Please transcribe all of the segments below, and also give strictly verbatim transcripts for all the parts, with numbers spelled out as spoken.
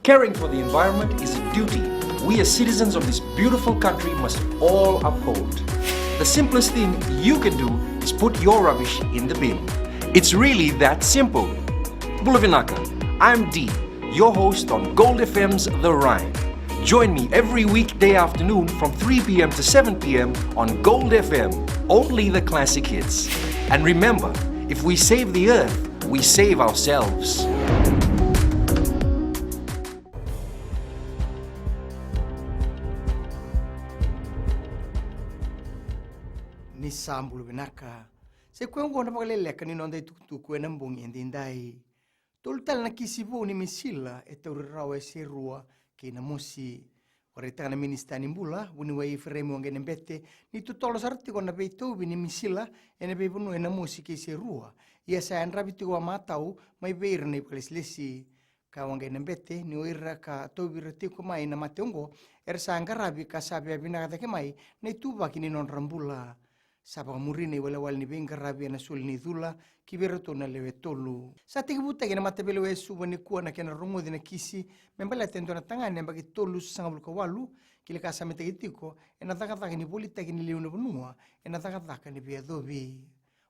Caring for the environment is a duty we as citizens of this beautiful country must all uphold. The simplest thing you can do is put your rubbish in the bin. It's really that simple. Bula vinaka, I'm Dee, your host on Gold F M's The Rhyme. Join me every weekday afternoon from three p.m. to seven p.m. on Gold F M, only the classic hits. And remember, if we save the earth, we save ourselves. Ni sa bula vinaka. Sa i koya oqo na vakaleleka ni noda itukutuku ena bogi edaidai. Tolu tale na kisi vou ni misila e tauri rawa e Serua kei Namosi. Vakaraitaka na minisita ni bula, vuniwai Ifereimi Waqainabete, ni totolo sara tiko na veitauvi ni misila ena veivanua e Namosi kei Serua. Ia sa yadravi tiko vakamatau mai vei ira na ivakalesilesi. Kaya o Waqainabete ni o ira ka tauvi ira tiko mai na mate oqo era sa qaravi ka sa via vinaka cake mai na ituvaki ni nodra bula. Sa vakamuri na iwalewale ni veiqaravi ena soli ni cula ki vei iratou na lewe tolu. Sa tekivutaki ena mataveilewai e Suva nikua na kena rogoci na kisi me baleta e dua na tagane yabaki tolusagavulu ka walu, kila ka samitaki tiko ena cakacaka ni volitaki ni lewe ni vanua ena cakacaka ni veiyacovi.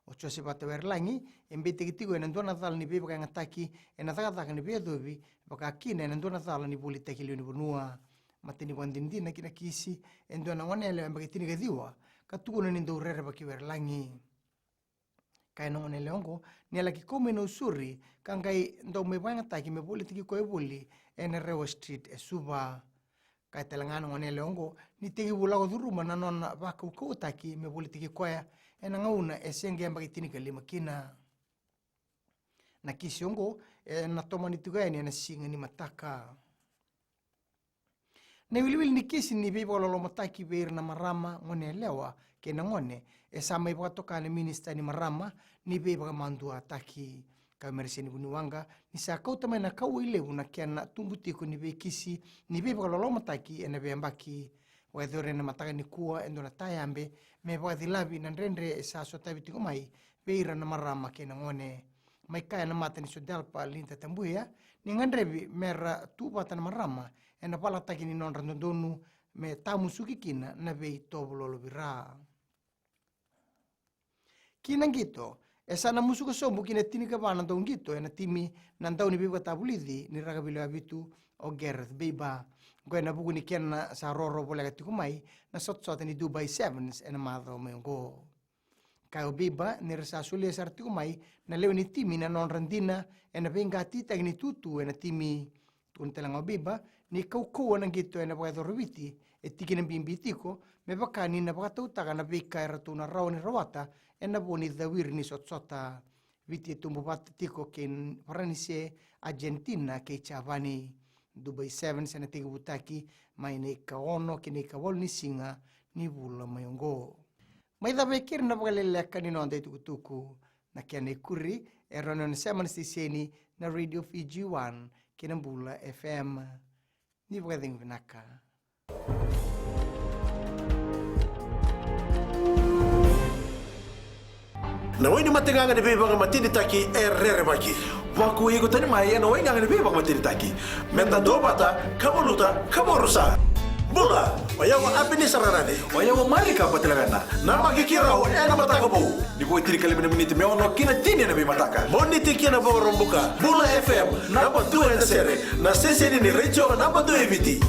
O Joseph Vata Werelagi e beitaki tiko ena dua na cala ni veivakayagataki ena cakacaka ni veiyacovi, vaka kina ena dua na cala ni volitaki lewe ni vanua. Matai ni vakadinadina ki na kisi e dua na goneyalewa yabaki tinikaciwa, ka tukuna ni dau rerevaki Werelagi. Kaya na goneyalewa oqo ni a laki kau mai Nausori ka qai dau mai vakayagataki me volitaki koya e voli ena Rewa Street e Suva. Kaya tale ga na goneyalewa oqo ni tekivu lako curuma na nona vakaukauwataki me volitaki koya ena gauna e se qai yabaki tinikalima kina. Na kisi oqo ena tomani tiko yani ena siga ni mataka. Na iwiliwili ni kisi ni veivakalolomataki vei ira na marama, goneyalewa kei na gone e sa mai vakatoka na minisita ni marama ni veivakamaduataki. Kaya o Mereseni Vuniwaqa ni sa kauta mai na kauwai levu na kena tubu tiko ni veikisi ni veivakalolomataki ena veiyabaki. Vakayacori ena mataka nikua e dua na tayabe me vakacilavi na dredre e sa sotavi tiko mai vei ira na marama kei na gone. Mai kaya na mata ni SODELPA, Linda Tabuya, ni gadrevi mera tu vata na marama ena valataki ni nodra dodonu me tamusuki kina na veitovo lolovira. Ki na qito, e sa na musuka sobu ki na tinikava na dauqito ena timi na dauniveivakatavulici ni rakavi lewe vitu, o Gareth Baber. Oqo ena vuku ni kena sa roro voleka tiko mai na sotasota ni Dubai Sevens ena macawa mai oqo. Kaya o Baber ni ra sa solia sara tiko mai na lewe ni timi na nodra dina ena veiqatitaki ni tutu ena timi. Tukuna tale ga o Baber ni kaukauwa na qito ena vakayacora o Viti e tikina bibi tiko, me vaka ni na vakatautaka na veika eratou na rawa ni rawata ena vo ni cawiri ni sotasota. Viti e tubu vata tiko kei Varanise, Argentina kei Japani. Dubai Sevens ena tekivutaki mai na ikaono ki na ikawalu ni siga ni vula mai oqo. Mai cava e keri na vakaleleka ni noda itukutuku. Na kena ikuri e rawa ni o ni sema na siteseni na Radio Fiji One kei na Bula F M. Ni vakacegu vinaka. Na wai ni mategaga ni veivakamatenitaki e rerevaki. Vakuai iko tani mai ena waigaga ni veivakamatenitaki. Meda duavata, ka valuta, ka vakarusa. Bula, o yau o Apenisa Rarave. O yau o Marika Batilavena. Namaki keirau ena Mataka Vou. Ni vo e tinikalima na miniti me ono ki na tini ena veimataka. Moniti ki na Vakaraubuka. Bula F M, naba dua ena sere. Na siteseni ni retio naba dua e Viti.